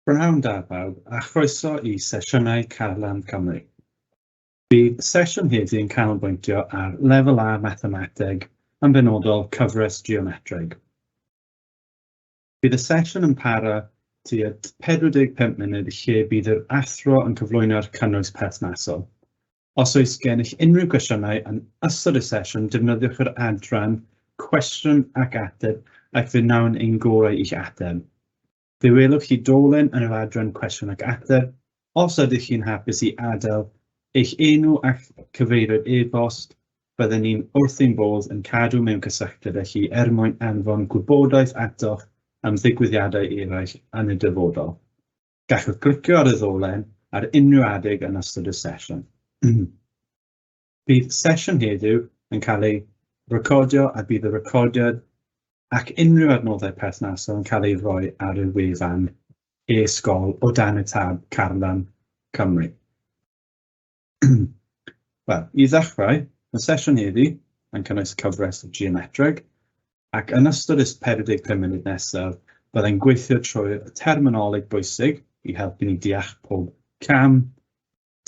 Prynhawn da bawb, a chroeso i sesiynau Carlam Cymru. Bydd sesiwn heddi yn canolbwyntio ar Lefel A Mathemateg, yn benodol cyfres geometreg. Bydd y sesiwn yn para tua 45 munud lle bydd yr athro yn cyflwyno'r cynnwys perthnasol. Os oes gennych unrhyw gwestiynau yn ystod y sesiwn, defnyddiwch yr adran cwestiwn ac ateb ac fe wnawn ein gorau i'ch ateb. Fe welwch chi dolen yn yr adran cwestiwn ac ateb. Os ydych chi'n hapus i adael eich enw a'ch cyfeiriad e-bost, bydden ni'n wrth ein bodd yn cadw mewn cysylltiad â chi er mwyn anfon gwybodaeth atoch am ddigwyddiadau eraill yn y dyfodol. Gallwch glicio ar y ddolen ar unrhyw adeg yn ystod y sesiwn. Bydd sesiwn heddiw yn cael ei recordio a bydd y recordiad ac unrhyw adnoddau perthnasol yn cael ei roi ar y wefan e-sgol o dan y tab Carlam Cymru. Wel, i ddechrau, mae sesiwn heddi yn cynnwys cyfres geometreg, ac yn ystod y 45 munud nesaf, byddai'n gweithio trwy'r terminoleg bwysig i helpu ni deall pob cam,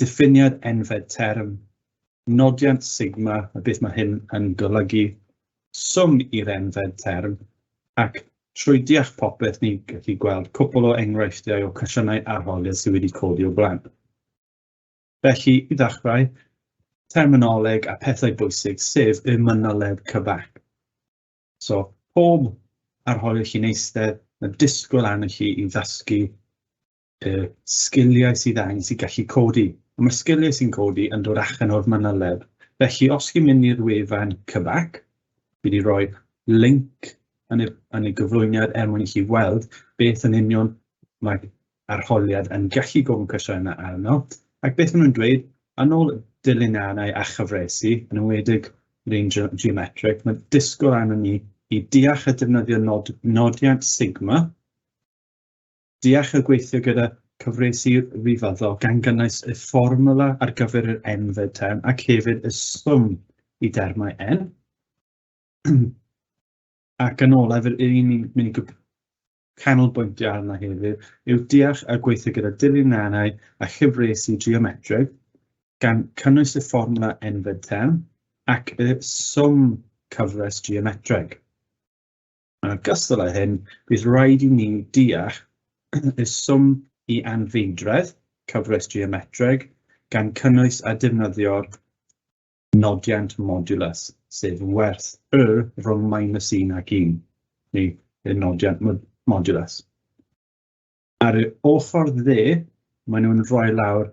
diffiniad enfed term, nodiant sigma, a beth mae hyn yn golygu, swm i'r enfed term, ac trwy deall popeth ni'n gallu gweld cwpl o enghreifftiau o cwestiynau arholiad sydd wedi codi o blaen. Felly, i ddechrau, terminoleg a pethau bwysig, sef y manyleb Cybac. So, pob arholiad chi'n eistedd, mae disgwyl arnoch chi i ddysgu y sgiliau sydd angen sy'n gallu codi. A mae'r sgiliau sy'n codi yn dod allan o'r manyleb. Felly, os chi'n mynd i'r wefan Cybac, fi wedi rhoi link yn y gyflwyniad er mwyn i chi weld beth yn union mae arholiad yn gallu gofyn cwestiynau arno, ac beth maen nhw'n dweud, yn ôl dilyniannau a chyfresi, yn enwedig yr un geometric, mae disgwyl arno ni i deall a defnyddio nodiant sigma, deall a gweithio gyda cyfresi rifyddol gan gynnwys y fformwla ar gyfer yr enfed term ac hefyd y swm i dermau n. Ac yn olaf, yr un ni'n mynd i canolbwyntio arno heddiw yw deall a gweithio gyda dilyniannau a chyfresi geometreg, gan cynnwys y fformwla enfed term ac y swm cyfres geometreg. Yn ogystal â hyn, bydd rhaid i ni deall y swm i anfeidredd cyfres geometreg, gan cynnwys a defnyddio'r nodiant modulus, sef werth y rhwng minus 1 ac 1, neu y nodiant modulus. Ar y ochr dde, maen nhw'n rhoi lawr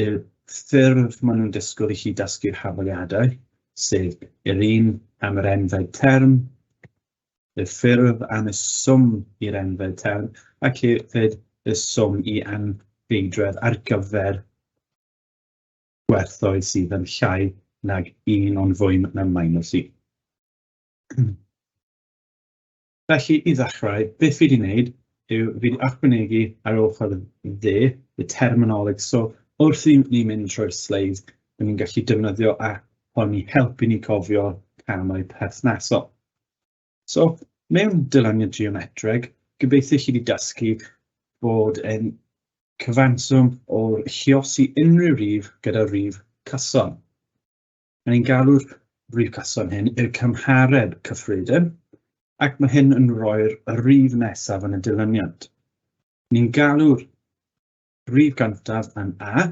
y ffurf maen nhw'n disgwyl i chi dysgu'r hafaliadau, sef yr un am yr enfed term, y ffurf am y swm i'r enfed term, ac hefyd y swm i anfeidredd ar gyfer gwerthoedd sydd yn llai nag 1 ond fwy na minus 1. Felly, i ddechrau, beth fi wedi wneud yw fi wedi ychwanegu ar ochr dde y terminoleg. So, wrth i ni mynd trwy'r sleid, rydyn ni'n gallu defnyddio a hon i helpu ni cofio camau perthnasol. So, mewn dyluniad geometreg, gobeithio chi wedi dysgu bod yn cyfanswm o'r lluosi unrhyw rif gyda rif cyson. Mae ni'n galw'r rif cyson hyn i'r cymhareb cyffredin, ac mae hyn yn rhoi'r rif nesaf yn y dilyniant. Ni'n galw'r rif gyntaf yn A,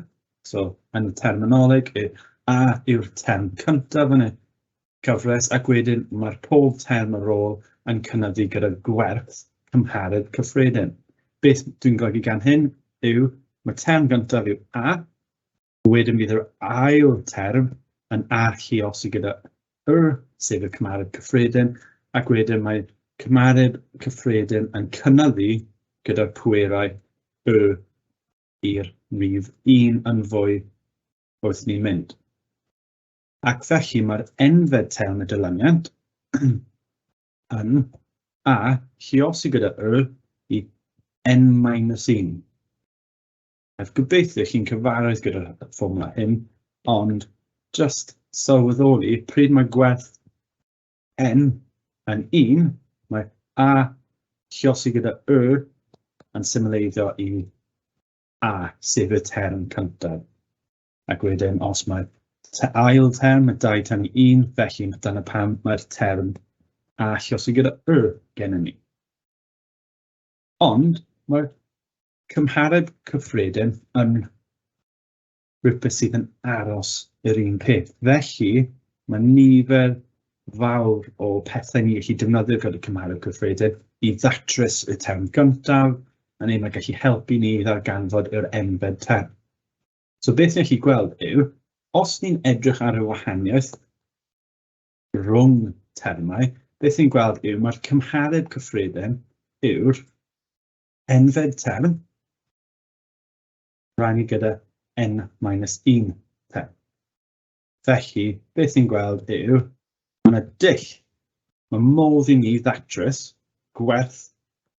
so yn y terminoleg, y A yw'r term cyntaf yn y cyfres, ac wedyn mae'r pob term ar ôl yn cynyddu gyda gwerth cymhareb cyffredin. Beth dwi'n golygu gan hyn yw, mae term gyntaf yw A, Wedyn bydd yr ail term yn A lluosi gyda yr, sef y cymareb cyffredin, ac wedyn mae cymareb cyffredin yn cynyddu gyda'r pwerau y i'r rhif 1 yn fwy wrth ni'n mynd. Ac felly mae'r enfed term y dilyniant yn A lluosi gyda y i n minus 1. A gobeithio chi'n cyfarwydd gyda'r fformwla hyn, ond just sylweddoli pryd mae gwerth n yn 1, mae a lluosi gyda y yn symleiddio i A, sef y term cyntaf. Ac wedyn, os mae ail term, mae 2 tan i 1, felly dyna pam mae'r term A lluosi gyda Y gennym ni. Ond mae'r cymhareb cyffredin yn rhywbeth sydd yn aros yr un peth. Felly, mae nifer fawr o pethau ni gallu defnyddio gyda cymhareb cyffredin i ddatrys y term gyntaf, a neu mae gallu helpu ni i ddarganfod yr enfed term. So beth ni'n gallu gweld yw, os ni'n edrych ar y wahaniaeth rhwng termau, beth ni'n gweld yw mae'r cymhareb cyffredin yw'r enfed term rannu gyda n minus 1 term. Felly, beth ni'n gweld yw, mae yna dull, mae modd i ni ddatrys gwerth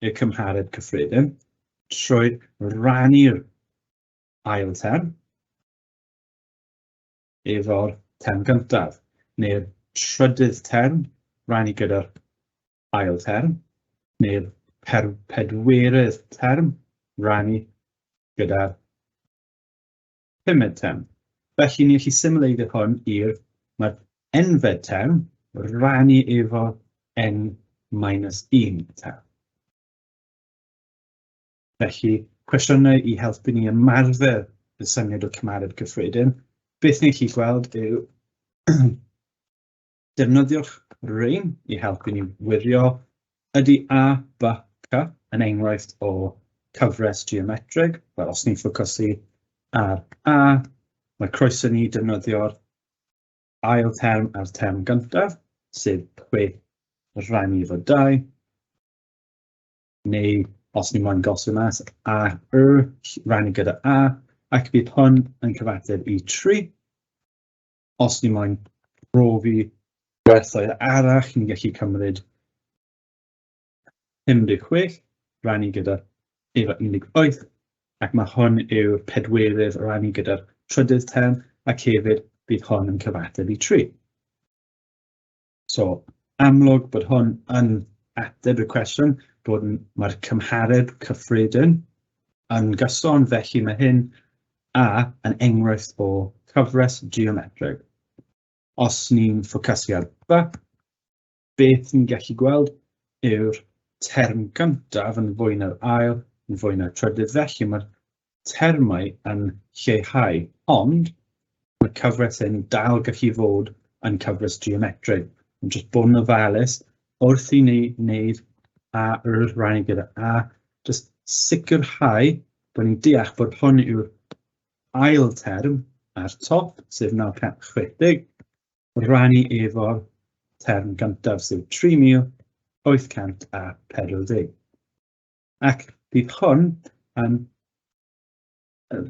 y cymhareb cyffredin trwy rannu'r ail term efo'r term gyntaf, neu'r trydydd term rannu gyda'r ail term, neu'r pedwerydd term rannu gyda'r pumed term. Felly ni'n gallu symleiddio hwn i'r, mae'r enfed term rannu efo n minus 1 term. Felly, cwestiynau i helpu ni ymarfer y syniad o cymhareb cyffredin. Beth ni'n gallu gweld yw defnyddiwch rhain i helpu ni wirio ydy A, B, C yn enghraifft o cyfres geometrig. Wel, os ni'n ffocysu ar A, mae croeso ni defnyddio'r ail term a'r term gyntaf, sef 6 rhannu efo 2, neu os ni moyn gosod mas, A, R, rannu gyda A, ac bydd hwn yn cyfateb i 3. Os ni moyn profi gwerthoedd arall, ni'n gallu cymryd 56, rannu gyda efo 18, ac mae hwn yw'r pedwerydd rannu gyda'r trydydd term, ac hefyd bydd hwn yn cyfateb i 3. So, amlwg bod hwn yn ateb y cwestiwn, bod mae'r cymhareb cyffredin yn gyson, felly mae hyn A yn enghraifft o cyfres geometrig. Os ni'n ffocysu ar B, beth ni'n gallu gweld yw'r term gyntaf yn fwy na'r ail, yn fwy na'r trydydd, felly mae'r termau yn lleihau, ond mae cyfres yn dal gallu fod yn cyfres geometrig. Ond jyst bod yn ofalus wrth i ni wneud A R rannu gyda A, jyst sicrhau bod ni'n deall bod hwn yw'r ail term ar top, sef 960, rannu efo'r term gyntaf, sef 3,840. Ac bydd hwn yn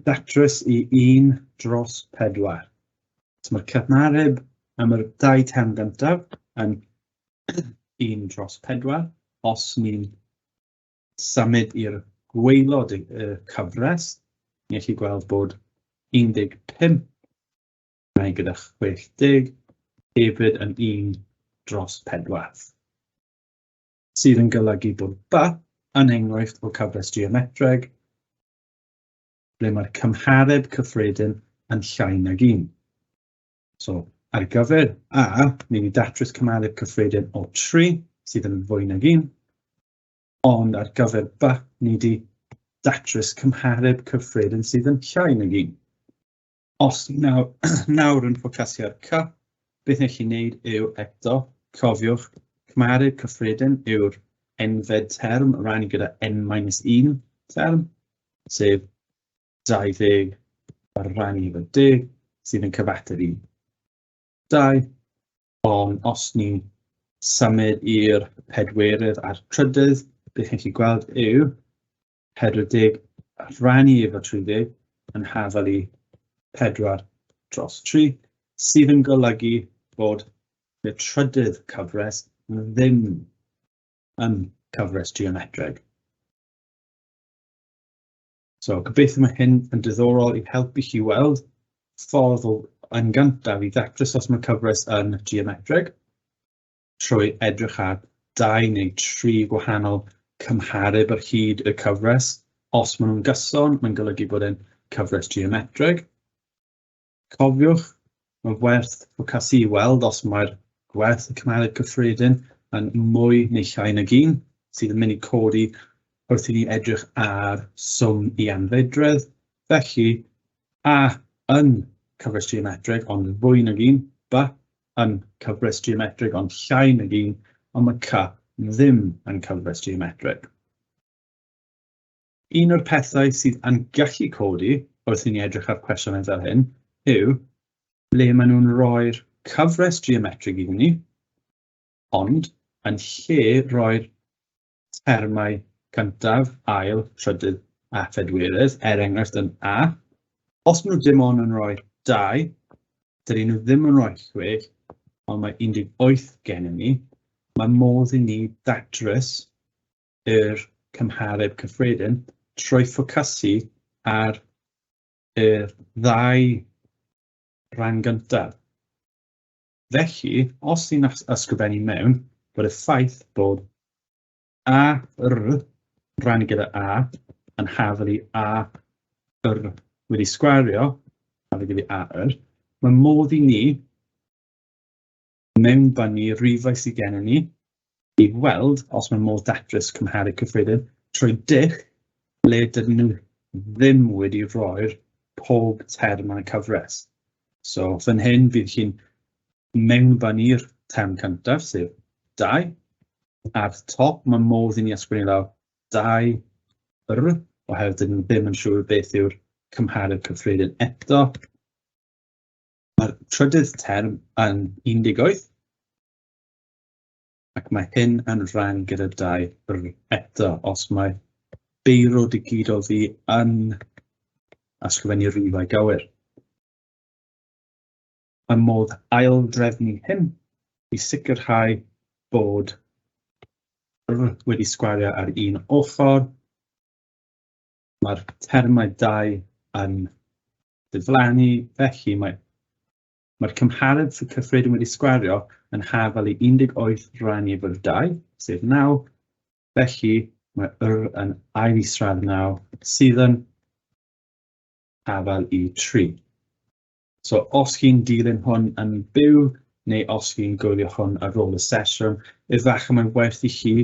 datrys i 1 dros 4. So mae'r cymhareb am yr dau term gyntaf yn 1 dros 4. Os ni'n symud i'r gwaelod y cyfres, ni'n gallu gweld bod 15 neu gyda 60 hefyd yn 1 dros 4, sydd yn golygu bod B yn enghraifft o cyfres geometreg ble mae'r cymhareb cyffredin yn llai nag 1. So, ar gyfer A, ni wedi datrys cymhareb cyffredin o 3, sydd yn fwy nag 1, ond ar gyfer B, ni wedi datrys cymhareb cyffredin sydd yn llai nag 1. Os nawr, nawr yn ffocysu ar C, beth ni'n gallu gwneud yw eto, cofiwch, cymhareb cyffredin yw'r enfed term rannu gyda n minus 1 term, sef 20 rannu efo 10, sydd yn cyfateb i 2. Ond os ni'n symud i'r pedwerydd a'r trydydd, beth chi'n gallu gweld yw 40 rhannu efo 30 yn hafal i 4 dros 3, sydd yn golygu bod y trydydd cyfres ddim yn cyfres geometreg. So, gobeithio mae hyn yn diddorol i helpu chi weld ffordd o yn gyntaf i ddatrys os mae cyfres yn geometreg, trwy edrych ar 2 neu 3 gwahanol cymhareb ar hyd y cyfres. Os maen nhw'n gyson, mae'n golygu bod e'n cyfres geometrig. Cofiwch, mae werth ffocysu i weld os mae'r gwerth y cymhareb cyffredin yn mwy neu llai nag un, sydd yn mynd i codi wrth i ni edrych ar swm i anfedredd. Felly, A yn cyfres geometrig ond fwy nag un, B yn cyfres geometrig ond llai nag un, ond mae C ddim yn cyfres geometrig. Un o'r pethau sydd yn gallu codi wrth i ni edrych ar cwestiynau fel hyn yw ble maen nhw'n rhoi'r cyfres geometrig i ni, ond yn lle rhoi'r termau cyntaf, ail, trydydd a phedwerydd, er enghraifft yn A. Os maen nhw dim ond yn rhoi 2, dydyn nhw ddim yn rhoi 6, ond mae 18 gennym ni, mae modd i ni datrys yr cymhareb cyffredin trwy ffocysu ar yr ddau ran gyntaf. Felly, os ni'n ysgrifennu mewn bod y ffaith bod A, R, rhannu gyda A, yn hafal i A, R wedi sgwario, hafal gyda A, R, mae modd i ni mewnbynnu rhifau sydd gennym ni i weld os mae modd datrys cymharu cyffredin trwy dull ble dydyn nhw ddim wedi rhoi'r pob term yn y cyfres. So fan hyn fydd chi'n mewnbynnu'r term cyntaf, sef 2. Ar top mae modd i ni ysgrifennu lawr 2 r, oherwydd dydyn nhw ddim yn siŵr beth yw'r cymhareb cyffredin eto. Mae'r trydydd term yn 18, ac mae hyn yn rhan gyda 2 r eto, os mae beiro digidol fi yn ysgrifennu rhifau gywir. Mae modd aildrefnu hyn i sicrhau bod r wedi sgwario ar un ochr. Mae'r termau 2 yn diflannu, felly mae Mae'r cymhareb cyffredin wedi sgwario yn hafal i 18 rhannu efo 2, sef 9. Felly mae yr yn ail isradd 9, sydd yn hafal i 3. So os chi'n dilyn hwn yn byw, neu os chi'n gwylio hwn ar ôl y sesiwn, efallai mae'n werth i chi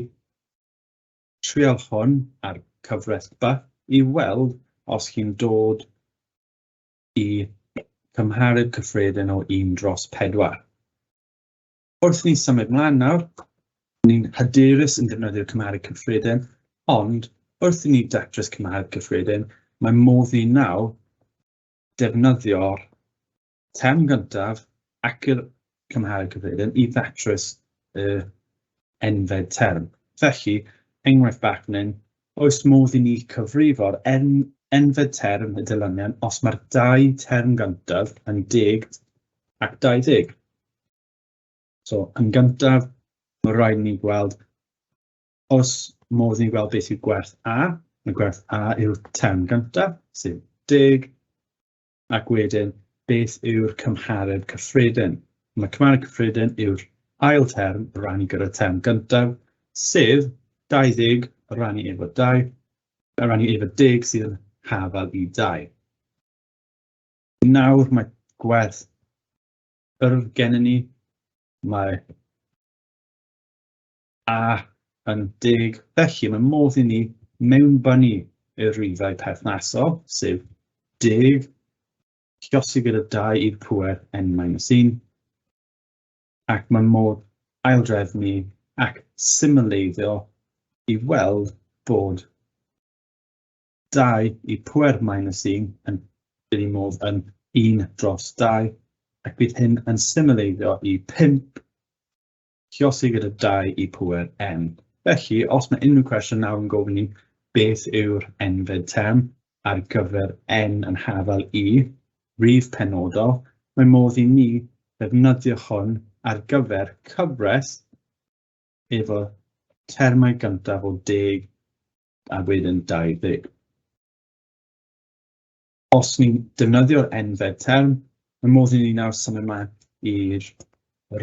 trial hwn ar cyfres B i weld os chi'n dod i cymhareb cyffredin o 1 dros 4. Wrth ni symud mlaen nawr, ni'n hyderus yn defnyddio'r cymhareb cyffredin, ond wrth i ni datrys cymhareb cyffredin, mae modd i nawr defnyddio'r term gyntaf ac yr cymhareb cyffredin i ddatrys y enfed term. Felly, enghraifft bach fan hyn, oes modd i ni cyfrifo'r enfed term y dilyniant os mae'r dau term gyntaf yn 10 ac 20. So, yn gyntaf, mae rhaid i ni gweld, os modd i ni gweld beth yw gwerth A, mae gwerth A yw'r term gyntaf, sef 10, Ac wedyn, beth yw'r cymhareb cyffredin? Mae cymhareb cyffredin yw'r ail term rannu gyda'r term gyntaf, sef 20 rannu efo 2, rannu efo 10 sydd yn hafal i 2. Nawr mae gwerth yr gennym ni, mae A yn deg. Felly mae modd i ni mewnbynnu y rhifau perthnasol, sef deg, llosi gyda 2 i'r pŵer n minus 1, ac mae modd aildrefnu ac symleiddio i weld bod 2 i pŵer minus 1 yn bydd i modd yn 1 dros 2, ac bydd hyn yn symleiddio i 5 Lluosi gyda 2 i pŵer n. Felly, os mae unrhyw cwestiwn nawr yn gofyn i beth yw'r enfed term ar gyfer n yn hafal i rif penodol, mae modd i ni ddefnyddio hwn ar gyfer cyfres efo termau gyntaf o 10 a wedyn 20. Os ni'n defnyddio'r enfed term, mae modd i ni nawr symud ymlaen i'r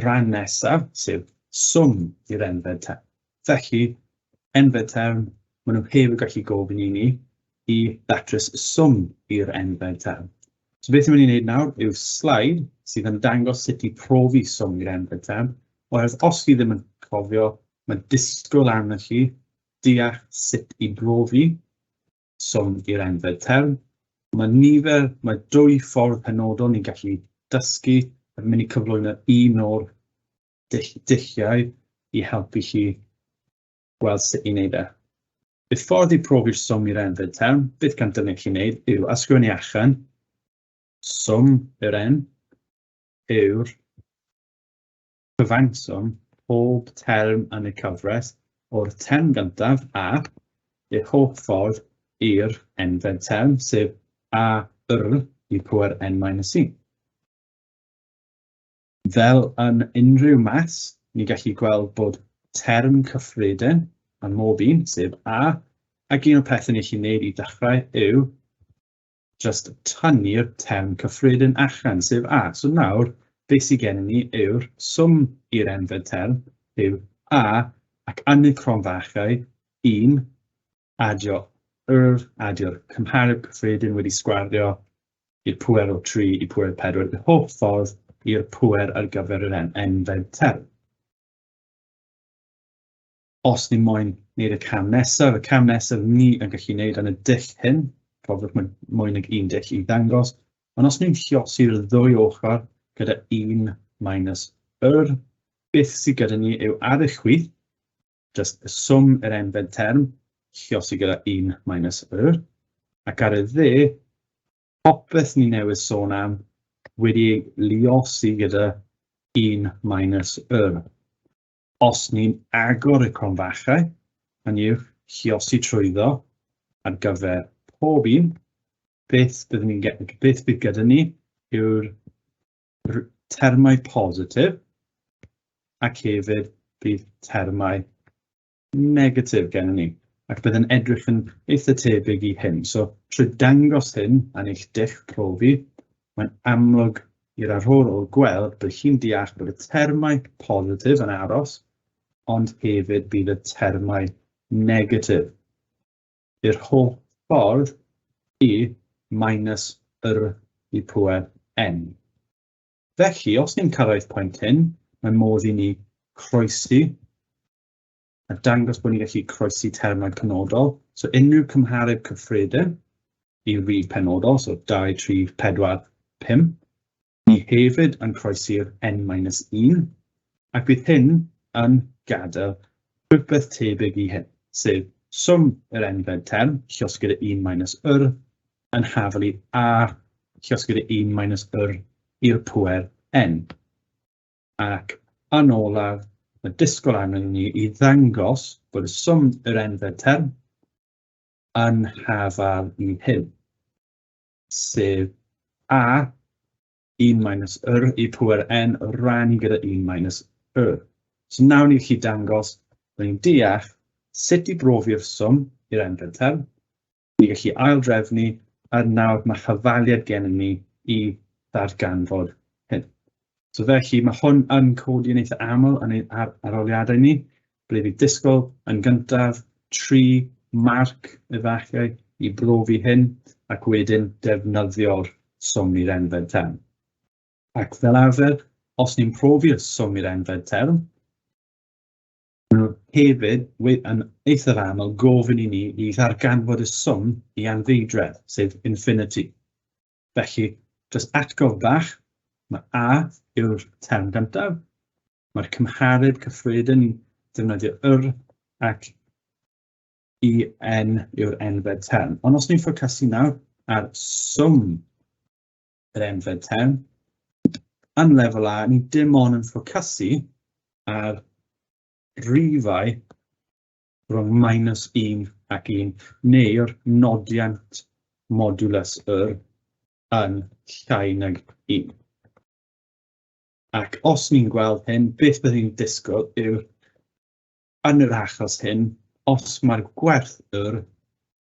rhan nesaf, sef swm i'r enfed term. Felly, Enfed term, maen nhw hefyd gallu gofyn i ni i ddatrys swm i'r enfed term. So beth ni'n mynd i wneud nawr yw sleid sydd yn dangos sut i profi swm i'r enfed term, oherwydd os chi ddim yn cofio, mae disgwyl arnoch chi deall sut i brofi swm i'r enfed term. Mae nifer, mae dwy ffordd penodol ni'n gallu dysgu, a fi'n mynd i cyflwyno un o'r dulliau i helpu chi gweld sut i wneud e. Y ffordd i profi'r swm i'r enfed term, beth gyntaf ni'n gallu wneud yw ysgrifennu allan swm yr n yw'r cyfanswm pob term yn y cyfres o'r term gyntaf a i'r holl ffordd i'r enfed term, sef a r i pŵer n minus 1. Fel yn unrhyw maths, ni'n gallu gweld bod term cyffredin yn mob un, sef a, ac un o'r pethau ni'n gallu gwneud i ddechrau yw just tynnu'r term cyffredin allan, sef a. So nawr, beth sydd gennym ni yw'r swm i'r enfed term yw a, ac yn y cronfachau, 1, adio yr, adio'r cymhareb cyffredin wedi sgwario i'r pŵer o 3 i pŵer 4, y holl ffordd i'r pŵer ar gyfer yr enfed term. Os ni moyn wneud y cam nesaf, y cam nesaf ni yn gallu wneud yn y dull hyn, cofiwch mae mwy nag un dull i ddangos, ond os ni'n lliosi'r ddwy ochr gyda 1 minus yr, beth sydd gyda ni yw ar y chwith, just y swm yr enfed term, lliosi gyda 1 minus yr, ac ar y dde, popeth ni newydd sôn am wedi ei liosi gyda 1 minus yr. Os ni'n agor y cronfachau, hynny yw lliosi trwyddo ar gyfer pob un, beth byddwn ni'n beth bydd gyda ni yw'r termau positif ac hefyd bydd termau negatif gennym ni, ac bydd yn edrych yn eitha tebyg i hyn. So, trwy dangos hyn yn eich dull profi, mae'n amlwg i'r arholwr gweld bod chi'n deall bod y termau positif yn aros, ond hefyd bydd y termau negatif i'r holl ffordd i minus r i pŵer n. Felly, os ni'n cyrraedd pwynt hyn, mae modd i ni croesi a dangos bod ni'n gallu croesi termau penodol. So unrhyw cymhareb cyffredin i rif penodol, so 2, 3, 4, 5. Ni hefyd yn croesi'r n minus 1, ac bydd hyn yn gadael rhywbeth tebyg i hyn, sef swm yr enfed term, llosg gyda 1 minus yr, yn hafal i a llosg gyda 1 minus yr i'r pŵer n. Ac yn olaf, mae disgwyl arnon ni i ddangos bod y swm yr enfed term yn hafal i hyn, sef a 1 minus r i pŵer n rannu gyda 1 minus r. So nawr ni'n gallu dangos bod ni'n deall sut i brofi'r swm i'r enfed term. Ni'n gallu aildrefnu, a nawr mae hafaliad gennym ni i ddarganfod hyn. So felly mae hwn yn codi yn eitha aml yn ein arholiadau ni, ble fydd disgwyl yn gyntaf 3 marc efallai i brofi hyn, ac wedyn defnyddio'r swm i'r enfed term. Ac fel arfer, os ni'n profi'r swm i'r enfed term, maen nhw hefyd yn eithaf aml gofyn i ni i ddarganfod y swm i anfeidredd, sef infinity. Felly, jyst atgof bach, mae A yw'r term gyntaf, mae'r cymhareb cyffredin yn defnyddio yr ac i n yw'r enfed term. Ond os ni'n ffocysu nawr ar swm yr enfed term, yn lefel A, ni dim ond yn ffocysu ar rifau rhwng minus 1 ac 1, neu'r nodiant modulus yr yn llai nag 1. Ac os ni'n gweld hyn, beth byddwn ni'n disgwyl yw, yn yr achos hyn, os mae'r gwerth yr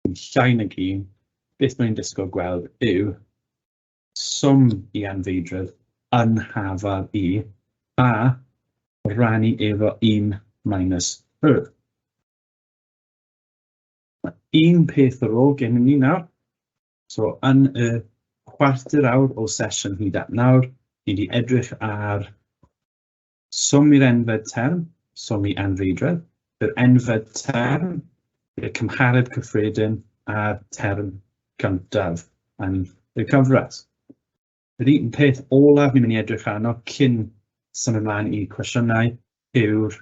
yn llai nag 1, beth mae'n disgwyl gweld yw swm i anfeidredd yn hafal i a rannu efo 1 minus r. Un peth ar ôl gennym ni nawr. So yn y chwarter awr o sesiwn hyd at nawr, ni wedi edrych ar swm i'r enfed term, swm i anrhydredd, yr enfed term, y cymhareb cyffredin a'r term gyntaf yn y cyfres. Yr un peth olaf ni'n mynd i edrych arno cyn symud ymlaen i cwestiynau yw'r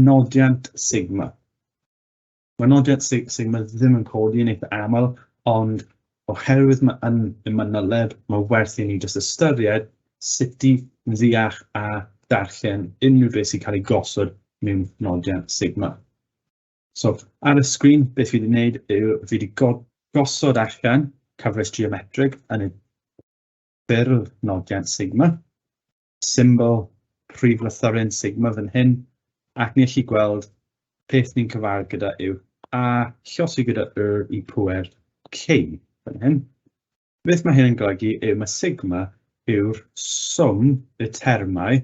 nodiant sigma. Mae nodiant sigma ddim yn codi yn eitha aml, ond oherwydd mae yn y manyleb, mae werth i ni jyst ystyried sut i ddeall a darllen unrhyw beth sy'n cael ei gosod mewn nodiant sigma. So, ar y sgrin, beth fi wedi gwneud yw fi wedi gosod allan cyfres geometrig yn y ffurf nodiant sigma, symbol prif lythyren sigma fan hyn, ac ni allu gweld peth ni'n cyfarfod gyda yw A llosi gyda R i pŵer K fan hyn. Beth mae hyn yn golygu yw mae sigma yw'r swm y termau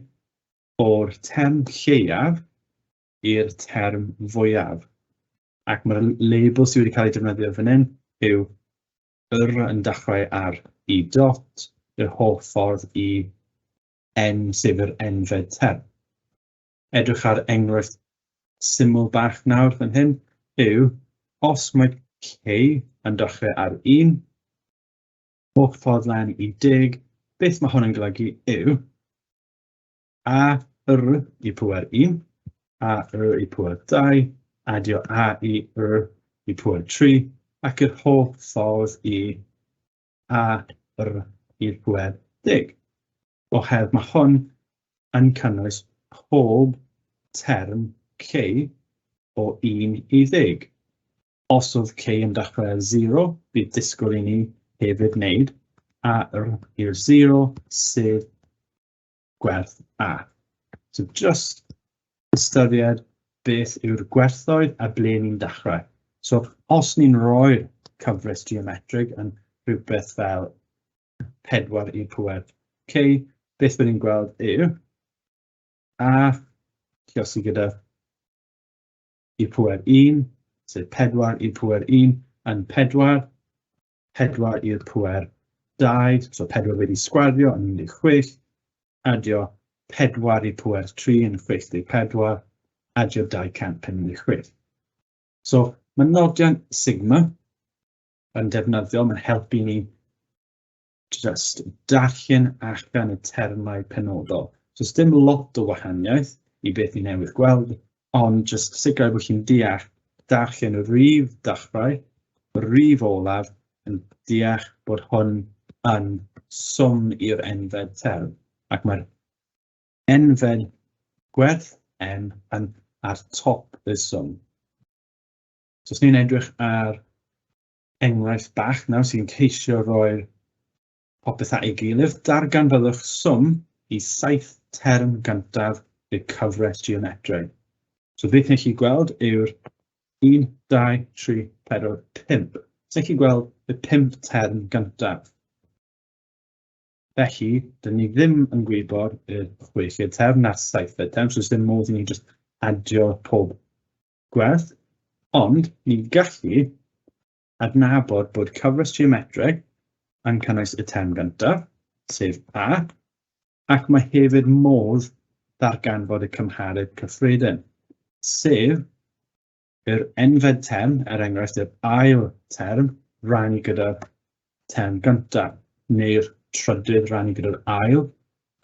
o'r term lleiaf i'r term fwyaf. Ac mae'r label sydd wedi cael ei defnyddio fan hyn yw R yn dechrau ar i dot, yr holl ffordd i n, sef yr enfed term. Edrych ar enghraifft syml bach nawr fan hyn yw, os mae k yn dechrau ar 1, holl ffordd lan i 10, beth mae hwn yn golygu yw a r i pŵer 1, a r i pŵer 2, adio a i r i pŵer 3, ac yr holl ffordd i a r i'r pŵer 10. Oherwydd mae hwn yn cynnwys pob term k o 1 i 10. Os oedd k yn dechrau ar 0, bydd disgwyl i ni hefyd wneud a r i'r 0, sef gwerth A. So just ystyried beth yw'r gwerthoedd a ble ni'n dechrau. So os ni'n rhoi'r cyfres geometrig yn rhywbeth fel 4 i'r pŵer K, beth byddwn ni'n gweld yw A lluosi gyda i pŵer 1, sef 4 i'r pŵer 1 yn 4, 4 i'r pŵer 2, so 4 wedi sgwario yn 16, adio 4 i'r pŵer 3 yn 64, adio 256. So mae nodiant sigma yn defnyddiol, mae'n helpu ni just darllen allan y termau penodol. So dim lot o wahaniaeth i beth ni newydd gweld, ond just sicrhau bod chi'n deall darllen y rif dechrau, y rif olaf, yn deall bod hwn yn swm i'r enfed term. Ac mae'r enfed gwerth n yn ar top y swm. So os ni'n edrych ar enghraifft bach nawr sy'n ceisio rhoi'r popeth at ei gilydd, darganfyddwch swm i 7 term gyntaf y cyfres geometreg. So beth ni'n gallu gweld yw'r 1, 2, 3, 4, 5. So ni'n gallu gweld y 5 term gyntaf. Felly, dyn ni ddim yn gwybod y chweched term na'r saithfed term, so does dim modd i ni just adio pob gwerth, ond ni'n gallu adnabod bod cyfres geometreg yn cynnwys y term gyntaf, sef A, ac mae hefyd modd ddarganfod y cymhareb cyffredin, sef yr enfed term, er enghraifft yr ail term, rannu gyda'r term gyntaf, neu'r trydydd rannu gyda'r ail,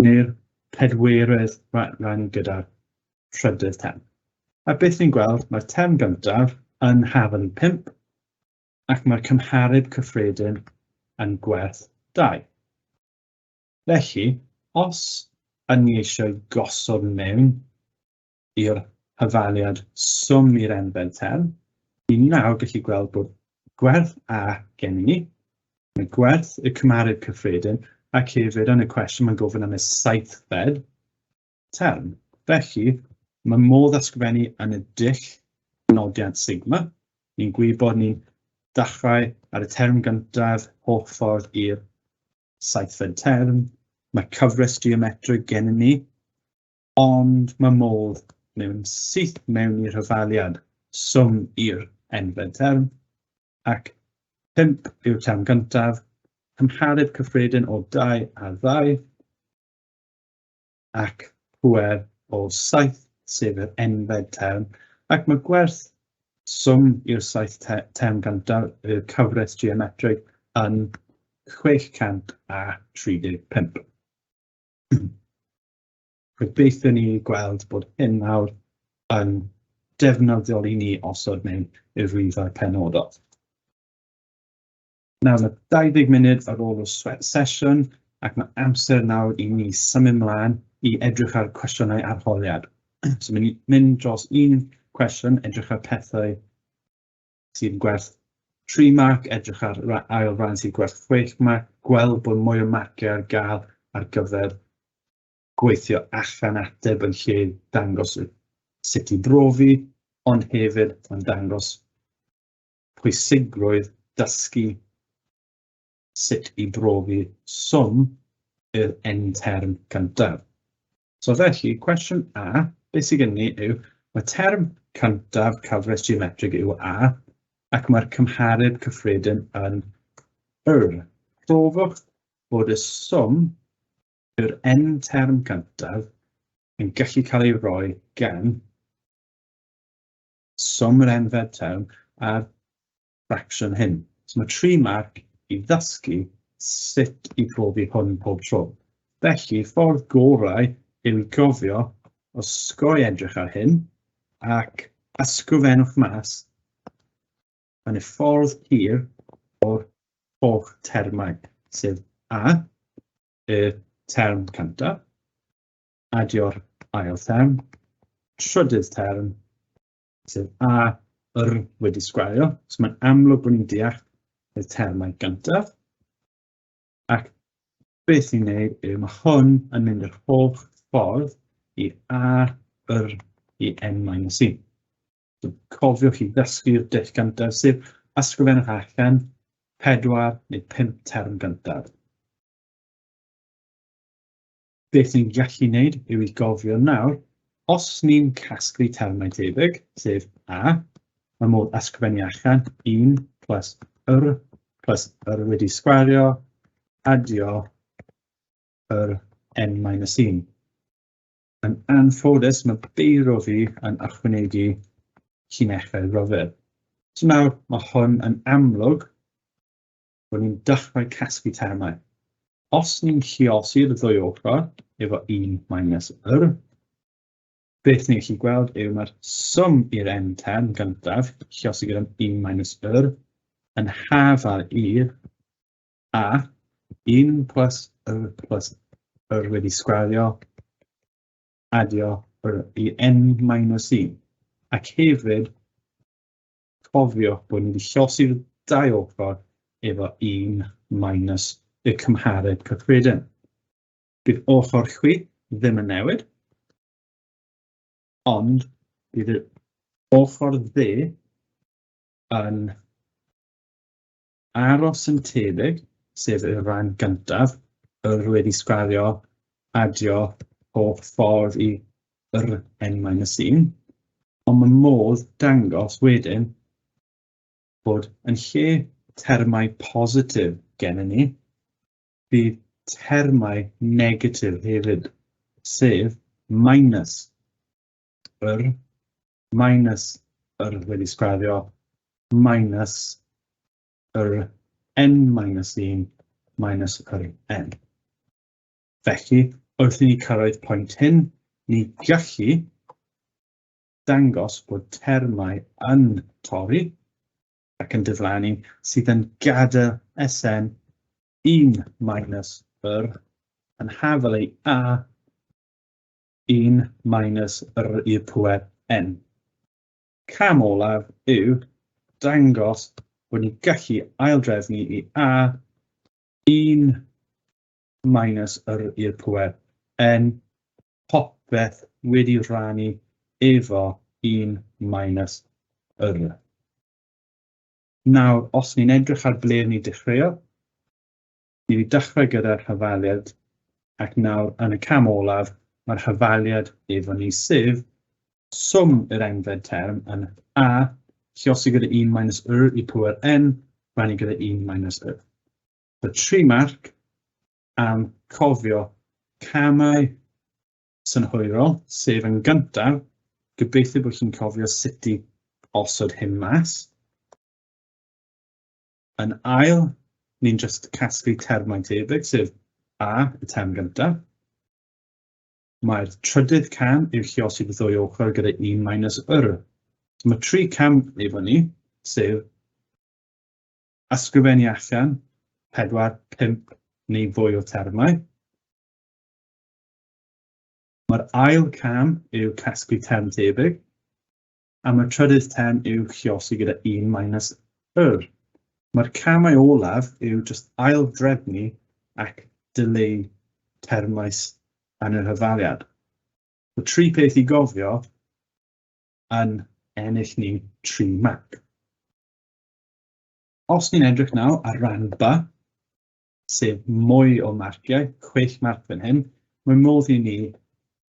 neu'r pedwerydd rannu gyda'r trydydd term. A beth ni'n gweld, mae'r term gyntaf yn hafal i 5, ac mae'r cymhareb cyffredin yn gwerth 2. Felly, os yn ni eisiau gosod mewn i'r hyfaliad swm i'r enfed term, ni nawr gallu gweld bod gwerth A gennym ni, mae gwerth y cymhareb cyffredin, ac hefyd yn y cwestiwn mae'n gofyn am y saithfed term. Felly, mae modd ysgrifennu yn y dull nodiant sigma. Ni'n gwybod ni'n dechrau ar y term gyntaf holl ffordd i'r saithfed term. Mae cyfres geometrig gennym ni, ond mae modd mewn syth mewn i'r hyfaliad swm i'r enfed term. Ac 5 yw'r term gyntaf, cymhareb cyffredin o 2 a 2, ac pŵer o 7, sef yr enfed term, ac mae gwerth swm i'r 7 term gyntaf, y cyfres geometrig, yn 635. Gobeithio ni gweld bod hyn nawr yn defnyddiol i ni osod mewn i'r rhifau penodol. Nawr mae 20 munud ar ôl y sesiwn ac mae amser nawr i ni symud mlaen i edrych ar cwestiynau arholiad. So mynd, mynd dros un cwestiwn, edrych ar pethau sydd yn gwerth 3 marc, edrych ar ail ran sydd gwerth 6 marc, gweld bod mwy o marciau ar gael ar gyfer gweithio allan ateb yn lle dangos sut i brofi, ond hefyd yn dangos pwysigrwydd dysgu sut i brofi swm yr n-term cyntaf. So felly, cwestiwn A, beth sydd gen ni yw, mae term cyntaf cyfres geometrig yw A, ac mae'r cymhareb cyffredin yn R. Profwch bod y swm yr n-term cyntaf yn gallu cael ei roi gan swm yr enfed term a'r ffracsiwn hyn. So mae 3 marc i ddysgu sut i profi hwn pob tro. Felly, ffordd gorau yw i gofio osgoi edrych ar hyn ac ysgrifennwch mas yn y ffordd hir o'r holl termau, sef A, y term cyntaf, adio'r ail term, trydydd term, sef A, R wedi sgwario. So mae'n amlwg bod ni'n deall y termau gyntaf. Ac beth ni'n neud yw mae hwn yn mynd yr holl ffordd i A, R i N minus 1. So cofiwch i ddysgu'r dull gyntaf, sef ysgrifennwch allan 4 neu 5 term gyntaf. Beth ni'n gallu wneud yw i gofio nawr, os ni'n casglu termau tebyg, sef A, mae modd ysgrifennu allan 1 plus R plus R wedi sgwario, adio yr n minus 1. Yn anffodus, mae beiro fi yn ychwanegu llinellau rhyfedd. So nawr, mae hwn yn amlwg bod ni'n dechrau casglu termau. Os ni'n lluosi'r ddwy ochr efo 1 minus r, beth ni'n gallu gweld yw mae'r swm i'r n term gyntaf, lluosi gyda 1 minus r, yn hafal i'r a 1 plus r plus r wedi sgwario, adio r i n minus 1. Ac hefyd, cofio bod ni wedi llosi'r dau ochr efo 1 minus y cymhareb cyffredin. Bydd ochr chwi ddim yn newid, ond bydd yr ochr dde yn aros yn tebyg, sef y rhan gyntaf, yr wedi sgwario, adio holl ffordd i yr n minus 1, ond mae modd dangos wedyn bod yn lle termau positif gennym ni, bydd termau negatif hefyd, sef minus yr, minus yr wedi sgwario, minus yr n minus 1 minus yr n. Felly, wrth i ni cyrraedd pwynt hyn, ni gallu dangos bod termau yn torri ac yn diflannu sydd yn gadael SN 1 minus yr yn hafal ei A 1 minus yr i'r pŵer N. Cam olaf yw dangos bod ni'n gallu aildrefnu i A 1 minus yr i'r pŵer N popeth wedi rhannu efo 1 minus yr. Nawr, os ni'n edrych ar ble ni dechreuodd, ni wedi dechrau gyda'r hafaliad, ac nawr yn y cam olaf, mae'r hafaliad efo ni, sef swm yr enfed term yn A Lluosi gyda 1 minus r i pŵer n, rannu gyda 1 minus r. So 3 marc am cofio camau synhwyrol, sef yn gyntaf, gobeithio bod chi'n cofio sut i osod hyn mas. Yn ail, ni'n just casglu termau tebyg, sef A, y term gyntaf. Mae'r trydydd cam yw lluosi'r ddwy ochr gyda 1 minus r. So mae 3 cam efo ni, sef ysgrifennu allan 4, 5 neu fwy o termau. Mae'r ail cam yw casglu term tebyg, a mae'r trydydd term yw lluosi gyda 1 minus r. Mae'r camau olaf yw just ail-drefnu ac dileu termau yn yr hyfaliad. Y 3 peth i gofio yn ennill ni 3 marc. Os ni'n edrych nawr ar ran B, sef mwy o marciau, 6 marc fan hyn, mae modd i ni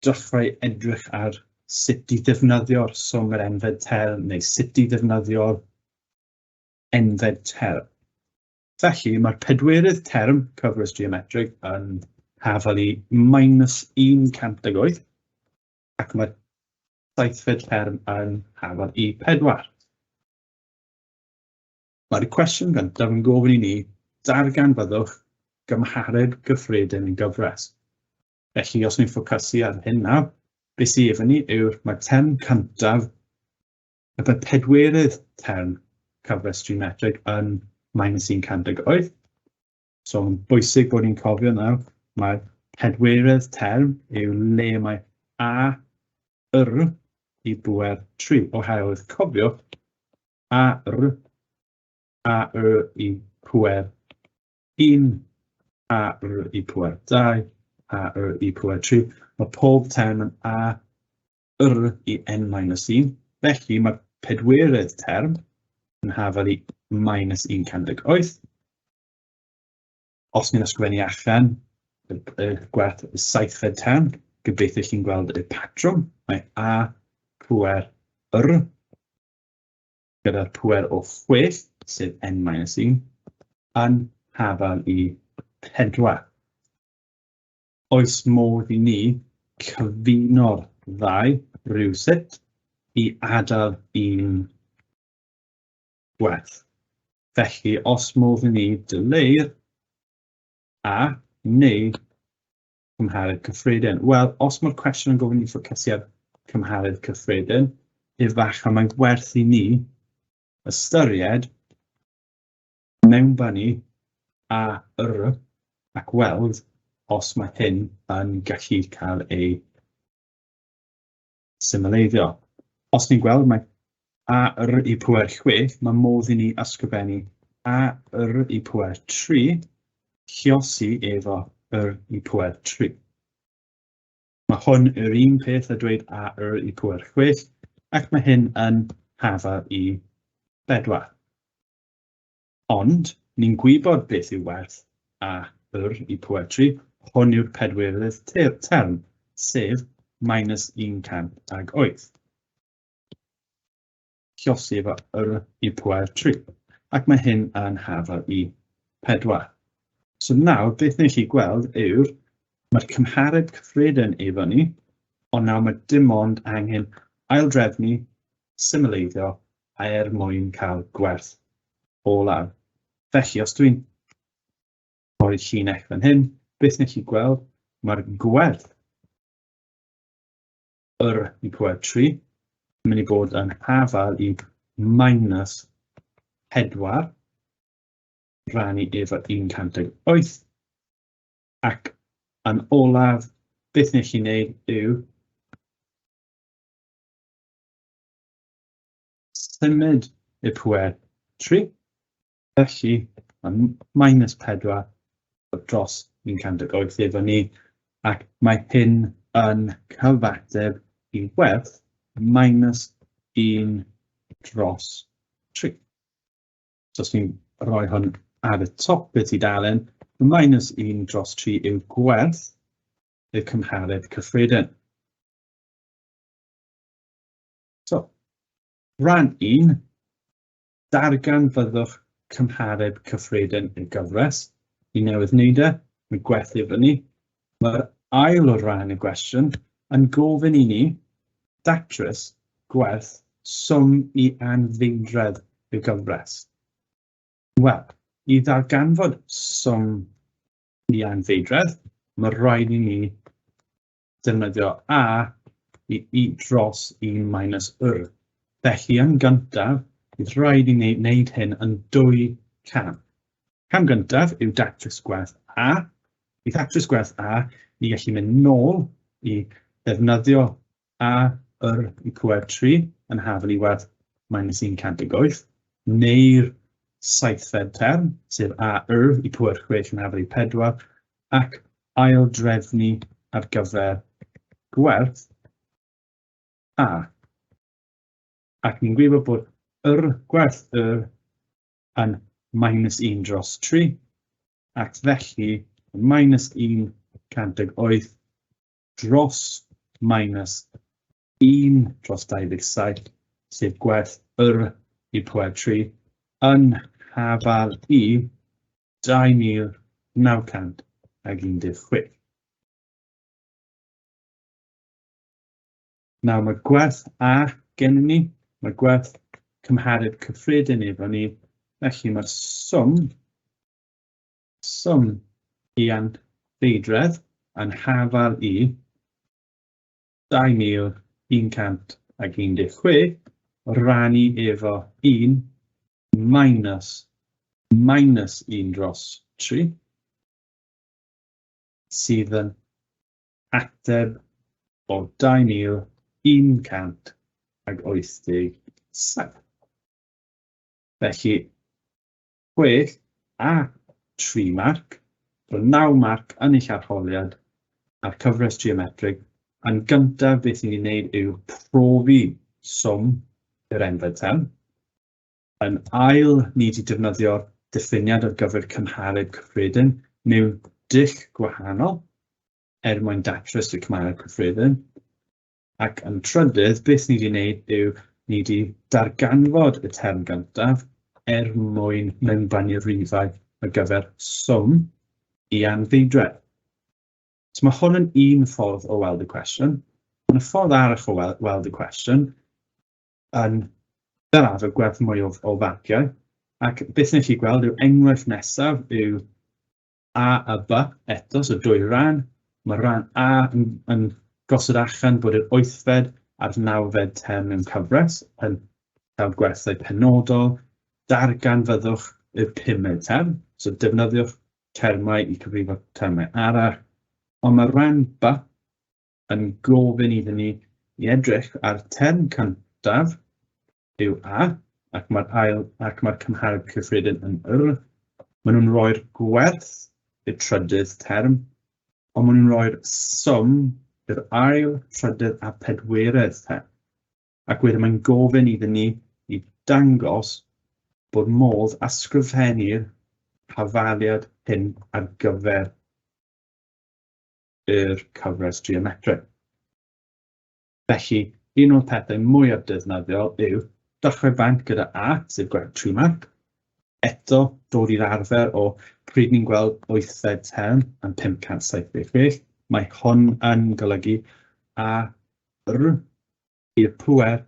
dechrau edrych ar sut i ddefnyddio'r swm yr enfed term neu sut i ddefnyddio'r enfed term. Felly, mae'r pedwerydd term cyfres geometrig yn hafal i minus 108, ac mae'r saithfed term yn hafal i 4. Mae'r cwestiwn gyntaf yn gofyn i ni darganfyddwch gymhareb gyffredin yn gyfres. Felly, os ni'n ffocysu ar hyn nawr, beth sydd efo ni yw'r mae'r term cyntaf, y pedwerydd term cyfres geometrig yn minus 108. So mae'n bwysig bod ni'n cofio nawr, mae'r pedwerydd term yw le mae A R i bŵer 3, oherwydd cofio A R, A R i pŵer 1, A R i pŵer 2, A R i pŵer 3. Mae pob term yn A R i n minus 1, felly mae'r pedwerydd term yn hafal i minus 108. Os ni'n ysgrifennu allan y gwerth y saithfed term, gobeithio chi'n gweld y patrwm. Mae A pŵer R gyda'r pŵer o 6, sef n minus 1, yn hafal i 4. Oes modd i ni cyfuno'r ddau rywsut i adael un gwerth? Felly, os modd i ni dileu'r A neu cymhareb cyffredin. Wel, os mae'r cwestiwn yn gofyn i ffocysu ar cymhareb cyffredin, efallai mae'n werth i ni ystyried mewnbynnu A R ac weld os mae hyn yn gallu cael ei symleiddio. Os ni'n gweld mae A R i pŵer 6, mae modd i ni ysgrifennu A R i pŵer 3, lluosi efo R i pŵer 3. Mae hwn yr un peth a dweud A R i pŵer 6, ac mae hyn yn hafal i 4. Ond ni'n gwybod beth yw werth A R i pŵer 3, hwn yw'r pedwerydd term, sef minus 108. Lluosi efo R i pŵer 3, ac mae hyn yn hafal i 4. So nawr, beth ni'n gallu gweld yw'r, mae'r cymhareb cyffredin efo ni, ond nawr mae dim ond angen aildrefnu, symleiddio, er mwyn cael gwerth olaf. Felly, os dwi'n rhoi llinell fan hyn, beth ni'n gallu gweld, mae'r gwerth R i pŵer 3 yn mynd i bod yn hafal i minus 4 rannu efo 108, ac yn olaf, beth ni'n gallu gwneud yw symud y pŵer 3, felly mae minus 4 dros 108 efo ni, ac mae hyn yn cyfateb i werth minus 1 dros 3. So os ni'n rhoi hwn ar y top y tudalen, minus 1 dros 3 yw gwerth y cymhareb cyffredin. So, rhan 1, Darganfyddwch cymhareb cyffredin y gyfres. Ni newydd wneud e, mae gwerth i fyny. Mae'r ail o ran y gwestiwn yn gofyn i ni datrys gwerth swm i anfeidredd y gyfres. Wel, i ddarganfod swm i anfeidredd, mae rhaid i ni defnyddio a i i dros 1 minus r. Felly, yn gyntaf, bydd rhaid i ni wneud hyn yn dwy cam. Cam gyntaf yw datrys gwerth a. I ddatrys gwerth a, ni gallu mynd nôl i ddefnyddio a r i pŵer 3 yn hafal i werth minus 108, neu'r saithfed term, sef a r i pŵer 6 yn hafal i 4, ac aildrefnu ar gyfer gwerth a. Ac ni'n gwybod bod yr gwerth yr yn minus 1 dros 3, ac felly minus 108 dros minus 1 dros 27, sef gwerth yr i pwer 3, yn hafal i 2916. Nawr mae gwerth A gennym ni, mae gwerth cymhareb cyffredin efo ni, felly mae'r swm, swm i anfeidredd yn hafal i 2116 rannu efo 1 minus minus 1 dros 3, sydd yn ateb o 2187. Felly, 6 a 3 marc, so 9 marc yn eich arholiad ar cyfres geometrig. Yn gyntaf, beth ni'n ei wneud yw profi swm yr enfed term. Yn ail, ni wedi defnyddio'r diffiniad ar gyfer cymhareb cyffredin mewn dull gwahanol er mwyn datrys y cymhareb cyffredin. Ac yn trydydd, beth ni wedi wneud yw ni wedi darganfod y term gyntaf er mwyn mewnblannu rhifau ar gyfer swm i anfeidredd. So mae hwn yn un ffordd o weld y cwestiwn. Mae yna ffordd arall o weld y cwestiwn yn fel arfer gwerth mwy o, o farciau. Ac beth ni'n gallu gweld yw enghraifft nesaf yw A a B eto, so dwy ran. Mae rhan A yn, yn gosod allan bod yr wythfed a'r nawfed term mewn cyfres yn cael gwerthau penodol. Darganfyddwch y pumed term, so defnyddiwch termau i cyfrifo termau arall. Ond mae rhan B yn gofyn iddyn ni i edrych ar term cyntaf yw A, ac mae'r ail ac mae'r cymhareb cyffredin yn R. Maen nhw'n rhoi'r gwerth i'r trydydd term, ond maen nhw'n rhoi'r swm i'r ail, trydydd a pedwerydd term. Ac wedyn mae'n gofyn iddyn ni i dangos bod modd ysgrifennu'r hafaliad hyn ar gyfer yr cyfres geometrig. Felly, un o'r pethau mwyaf defnyddiol yw dechrau bant gyda A, sef gwerth 3 marc. Eto, dod i'r arfer o pryd ni'n gweld wythfed term yn 576, mae hwn yn golygu A R i'r pŵer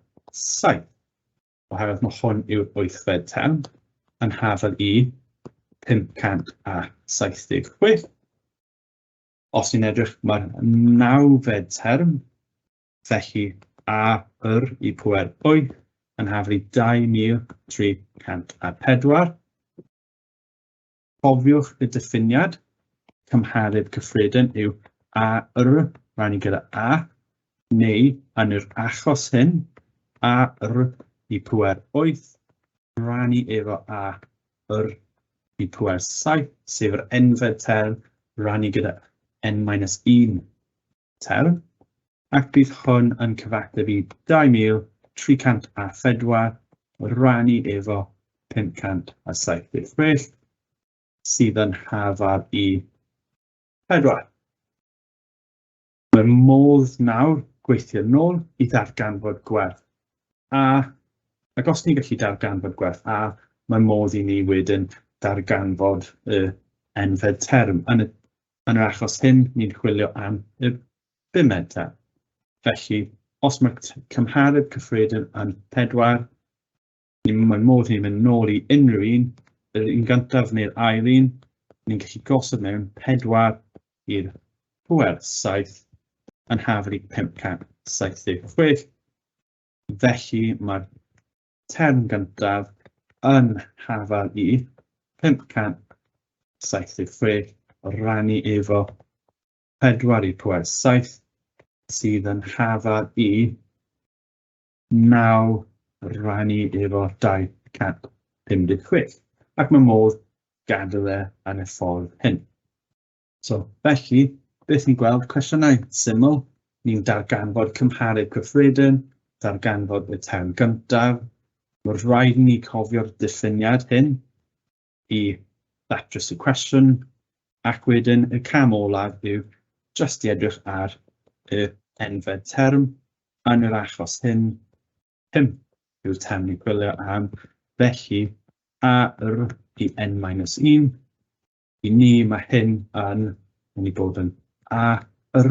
7, oherwydd mae hwn yw'r wythfed term, yn hafal i 576. Os ni'n edrych, mae'r nawfed term, felly A R i pŵer 8 yn haflu 2304. Cofiwch y diffiniad, cymhareb cyffredin yw A R rannu gyda A, neu yn yr achos hyn, A R i pŵer 8 rannu efo A R i pŵer 7, sef yr enfed term, rannu gyda n minus 1 term, ac bydd hwn yn cyfateb i 2304 rannu efo 576, sydd yn hafal i 4. Mae modd nawr gweithio nôl i ddarganfod gwerth A. Ac os ni'n gallu darganfod gwerth A, mae modd i ni wedyn darganfod y enfed term. Yn yr achos hyn, ni'n chwilio am y bumed term. Felly, os mae cymhareb cyffredin yn 4, mae modd i ni mynd nôl i unrhyw un, yr un gyntaf neu'r ail un, ni'n gallu gosod mewn 4 i'r pŵer 7 yn hafal i 576. Felly mae'r term gyntaf yn hafal i 576 rannu efo 4 i'r pŵer 7 sydd yn hafal i 9 rannu efo 256. Ac mae modd gadael e yn y ffordd hyn. So, felly, beth ni'n gweld? Cwestiynau syml. Ni'n darganfod cymhareb cyffredin, darganfod y term gyntaf. Mae rhaid i ni cofio'r diffiniad hyn i ddatrys y cwestiwn, ac wedyn y cam olaf yw jyst i edrych ar y enfed term. Yn yr achos hyn, 5 yw'r term ni'n chwilio am, felly A R i N minus 1. I ni mae hyn yn mynd i bod yn A R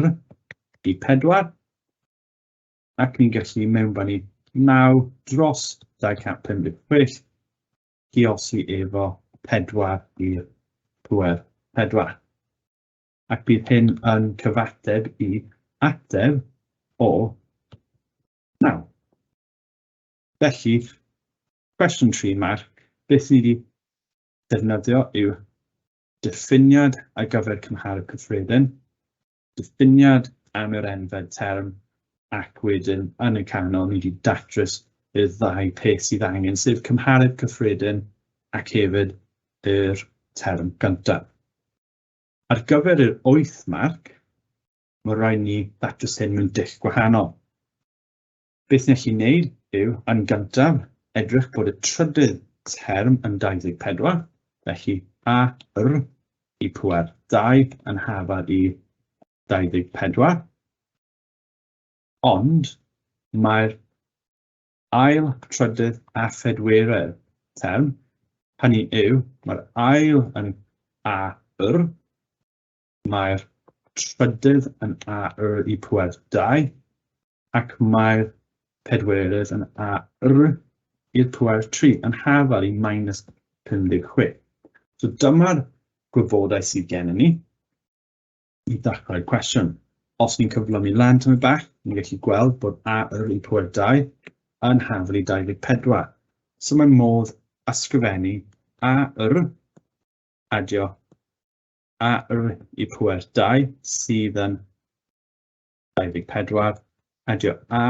i 4, ac ni'n gallu mewnbynnu 9 dros 256 lluosi efo 4 i'r pŵer 4. Ac bydd hyn yn cyfateb i ateb o 9. Felly, cwestiwn 3 marc, beth ni wedi defnyddio yw diffiniad ar gyfer cymhareb cyffredin, diffiniad am yr enfed term, ac wedyn yn y canol ni wedi datrys y ddau peth sydd angen, sef cymhareb cyffredin ac hefyd yr term gyntaf. Ar gyfer yr 8 marc, mae rhaid ni ddatrys hyn mewn dull gwahanol. Beth ni allu wneud yw, yn gyntaf, edrych bod y trydydd term yn 24, felly A R i pŵer 2 yn hafal i 24, ond mae'r ail, trydydd a phedwerydd term, hynny yw, mae'r ail yn A R, mae'r trydydd yn A R i pŵer 2, ac mae'r pedwerydd yn A R i'r pŵer 3 yn hafal i minus 56. So dyma'r gwybodaeth sydd gennym ni i ddechrau'r cwestiwn. Os ni'n cyflymu lan tymed bach, ni'n gallu gweld bod A R i pŵer 2 yn hafal i 24. So mae modd ysgrifennu A R adio A R i pŵer 2 sydd yn 24, adio A,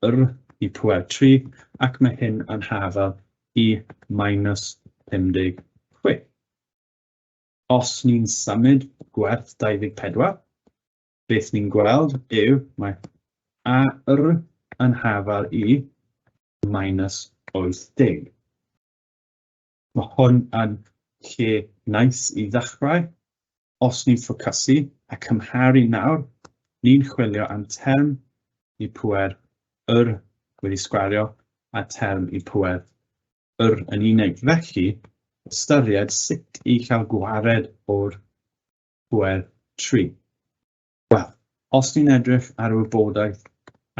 R i pŵer 3, ac mae hyn yn hafal i minus 56. Os ni'n symud gwerth 24, beth ni'n gweld yw mae A, R yn hafal i minus 80. Mae hwn yn lle nice i ddechrau. Os ni'n ffocysu a cymharu nawr, ni'n chwilio am term i pŵer yr wedi sgwario a term i pŵer yr yn unig. Felly, ystyried sut i cael gwared o'r pŵer 3. Wel, os ni'n edrych ar y wybodaeth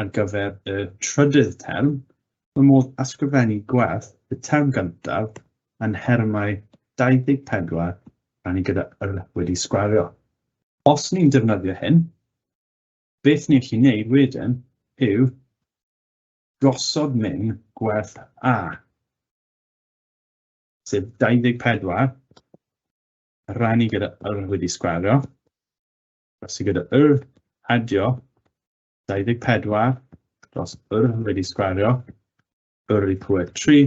ar gyfer y trydydd term, mae modd ysgrifennu gwerth y term gyntaf yn nhermau 24 rannu gyda yr wedi sgwario. Os ni'n defnyddio hyn, beth ni'n gallu gwneud wedyn yw gosod mewn gwerth A, sef 24 rannu gyda yr wedi sgwario, Felly gyda yr adio 24 dros yr wedi sgwario, yr i pŵer 3,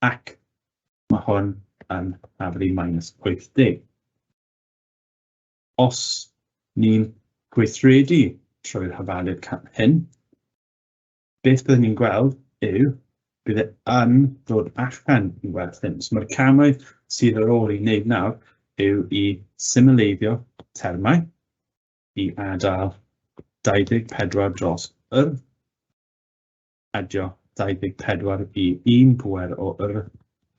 ac mae hwn yn haflu minus 80. Os ni'n gweithredu trwy'r hafaliad hyn, beth byddwn ni'n gweld yw bydd e yn dod allan i werth hyn. So mae'r camau sydd ar ôl i wneud nawr yw i symleiddio termau i adael 24 dros yr, adio 24 i 1 pwer o yr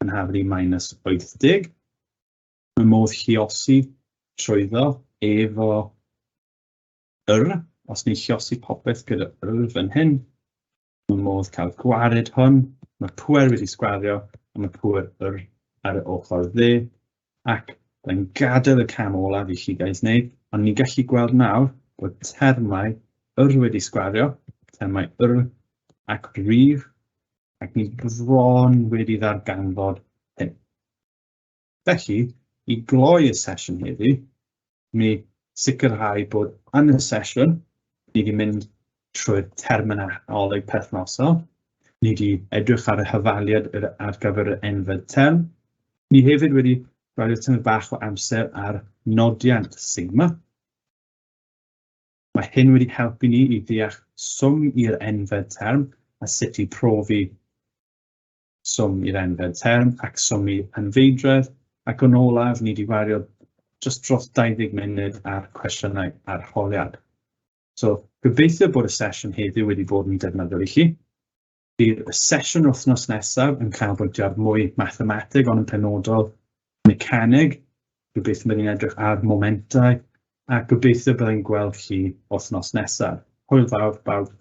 yn haflu minus 80. Mae modd lliosi trwyddo efo yr, os ni'n lliosi popeth gyda yr fan hyn, mae modd cael gwared hwn, mae pwer wedi sgwario, a mae pwer yr ar y ochr dde, ac mae'n gadael y cam olaf i chi guys wneud, ond ni'n gallu gweld nawr bod termau yr wedi sgwario, termau yr ac rif, ac ni bron wedi ddarganfod hyn. Felly, i gloi y sesiwn heddi, mi sicrhau bod yn y sesiwn, ni wedi mynd trwy'r terminoleg perthnasol, ni wedi edrych ar y hyfaliad ar gyfer yr enfed term, ni hefyd wedi gwario tymed bach o amser ar nodiant sigma. Mae hyn wedi helpu ni i ddeall swm i'r enfed term a sut i profi swm i'r enfed term ac swm i anfeidredd, ac yn olaf ni wedi wario jyst dros 20 munud ar cwestiynau arholiad. So, gobeithio bod y sesiwn heddiw wedi bod yn defnyddiol i chi. Bydd y sesiwn wythnos nesaf yn canolbwyntio ar mwy mathemateg, ond yn penodol mecaneg. Gobeithio bydd ni'n edrych ar momentau, a gobeithio byddai'n gweld chi wythnos nesaf. Hwyl fawr, bawb.